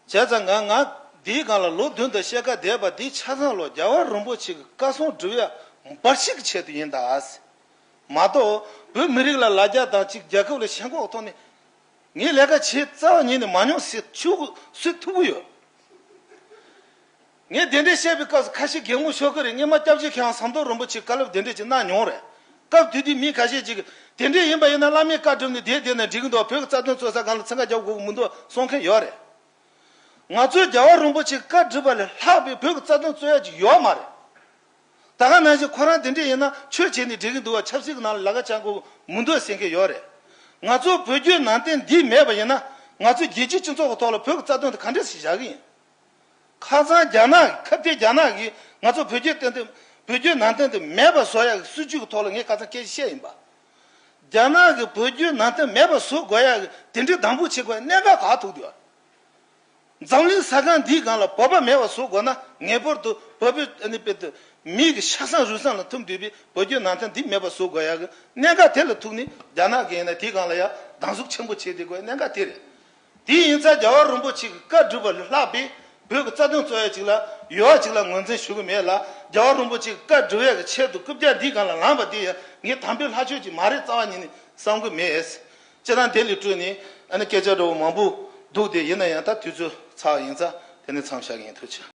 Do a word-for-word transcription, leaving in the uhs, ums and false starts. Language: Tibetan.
བྱས་ཙང་ང་ང་འདིའི་སྒང་ལ་ལོ་བདུན་དང་ཕྱེད་ཀ་བསྡད་པ་འདི་ཆ་ཚང་ལོ་རྒྱལ་བ་རིན་པོ་ཆེ་གི་བཀའ་གསུང་སྒྲུབ་ཡ་འབའ་ཞིག་གི་ཆེད་དུ་ཡིན་ད། མ་གཏོགས་བོད་མི་རིགས་ལ་ལ་རྒྱ་དང་གཅིག་རྒྱལ་ཁབ་ལ་ཞེན་ཁོག་ཐོག་ནས་ངས་ལས་ཀ་བྱེད་རྩ་བ་ཉིད་ནས་མ་མྱོང་ཟེར་ཆུ་ཟེར་ཐུབ་ཀྱི་ཡོད། ངས་དེ་འདྲའི་བཤད་པའི་སྐབས་སུ་ཁ་ཤས་གད་མོ་ཤོར་གི་རེད། སྔོན་མ་སྐྱབས་རྗེ་མཁས་དབང་ཟམ་གདོང་རིན་པོ་ཆེས་བཀའ་སློབ་དེ་འདྲས་ཅིག་གནང་མྱོང་རེད། སྐབས་དེ་དུས་མི་ཁ་ཤས་ཅིག་གིས་དེ་འདྲས་ཡིན་པ་ཡིན་ན་བླ་མའི་བཀའ་སྒྲུབ་ནས་བསྡད་བསྡད་ན་འགྲིག་གི་འདུག་བོད་ཀྱི་རྩ་དོན་རྩོད་ས་སྒང་ལ་ཚང་ཁ་རྒྱག་དགོས་ཀྱི་མི་འདུག་གསུང་མཁན་ཡོད་རེད། ང་ཚོས་རྒྱལ་བ་རིན་པོ་ཆེའི་བཀའ་སྒྲུབ་པ་ལས་ལྷག་པའི་བོད་ཀྱི་རྩ་དོན་རྩོད་ཡ་ཅིག་ཡོད་མ་རེད། ད་ག་ནང་བཞིན་ཁོ་རང་དེ་འདྲས་ཡིན་ན་ཆོས་བྱས་ནས་འགྲིག་གི་འདུག་བ། ཆབ་སྲིད་ཀྱི་ནང་ལ་ལས་ཀ་བྱ་དགོས་མི་འདུག་ཟེར་མཁན་ཡོད་རེད། ང་ཚོ་བོད་བརྒྱུད་ནང་བསྟན་འདི་མེད་པ་ཡིན་ན་ང་ཚོ་རྒྱལ་སྤྱིའི་སྤྱི་ཚོགས་ཀྱི་ཐོག་ལ་བོད་ཀྱི་རྩ་དོན་དེ་ག་འདྲས་ཞིག་བཞག་གི་ཡིན། ཁ་སང་རྒྱ་ནག་ཁ་གཏད་རྒྱ་ནག་གིས་ང་ཚོ་བོད་བརྒྱུད་བསྟན་དེ་བོད་བརྒྱུད་ནང་བསྟན་དེ་མེད་པ་བཟོ་ཡག་གི་སྲིད་ཇུས་ཀྱི་ཐོག་ལ་ངས་ཁ་སང་སྐད་ཆ་བཤད་ཡིན་པ། རྒྱ་ནག་གིས་བོད་བརྒྱུད་ནང་བསྟན་མེད་པ་བཟོ་དགོས་ཡག་གི་དེ་འདྲའི་སྡང་པོ་བྱེད་དགོས་ཡག་གནད་འགག་ག་ཐུག་འདུག་འཛམ་གླིང་ས་སྒང་འདིའི་སྒང་ལ་བོད་པ་མེད་པ་བཟོ་དགོས་ན་ངེས་པར་དུ་བོད་པའི་ཨ་ནི་དཔེ་དེ་མིའི་གི་ཆགས་སྡང་རུས་ཚང་ལ་ཐུག་འདུས་པའི་བོད་བརྒྱུད་ནང་བསྟན་འདི་མེད་པ་བཟོ་དགོས་ཡག་གི་གནད་འགག་དེ་ལ་ཐུག་ནས་རྒྱ་ནག་གིས་ཡིན་ན་དེའི་སྒང་ལ་ཡང་སྡང་ཟུག་ཆེན་པོ་བྱེད་བསྡད་དགོས་གནད་འགག་དེ་རེད། དེ་ཡིན་ཙང་རྒྱལ་བ་རིན་པོ་ཆེ་གི་བཀའ་སྒྲུབ་པ་ལས་ལྷག་པའི་བོད་ཀྱི་རྩ་དོན་རྩོད་ཡ་ཅིག་ལ་ཡོད་ཅིག་ལ་ངོས་འཛིན་ཞུ་གི་མེད་ལ། རྒྱལ་བ་རིན་པོ་ཆེ་གི་བཀའ་སྒྲུབ་ཡ་གི་ཆེད་དུ་རྐུབ་བཀྱག་འདིའི་སྒང་ལ་ལངས་པ་དེ་ཡང་ངས་དམ་པའི་ལྷ་ཆོས་ཅིག་མ་རེད་རྩ་བ་ཉིད་ནས་བསམ་གི་མེད། སྤྱིར་བཏང་དེ་ལས་སྤྲོས་ནས་ཨ་ནི་སྐད་ཆ་འདྲ་བོ་མང་པོ་འདུག་སྟེ། ཡིན་ན་ཡང་ད་དུས་ཚོད་ཚར་བ་ཡིན་ཙང་དེ་ནས་མཚམས་བཞག་གི་ཡིན། ཐུགས་རྗེ་ཆེ།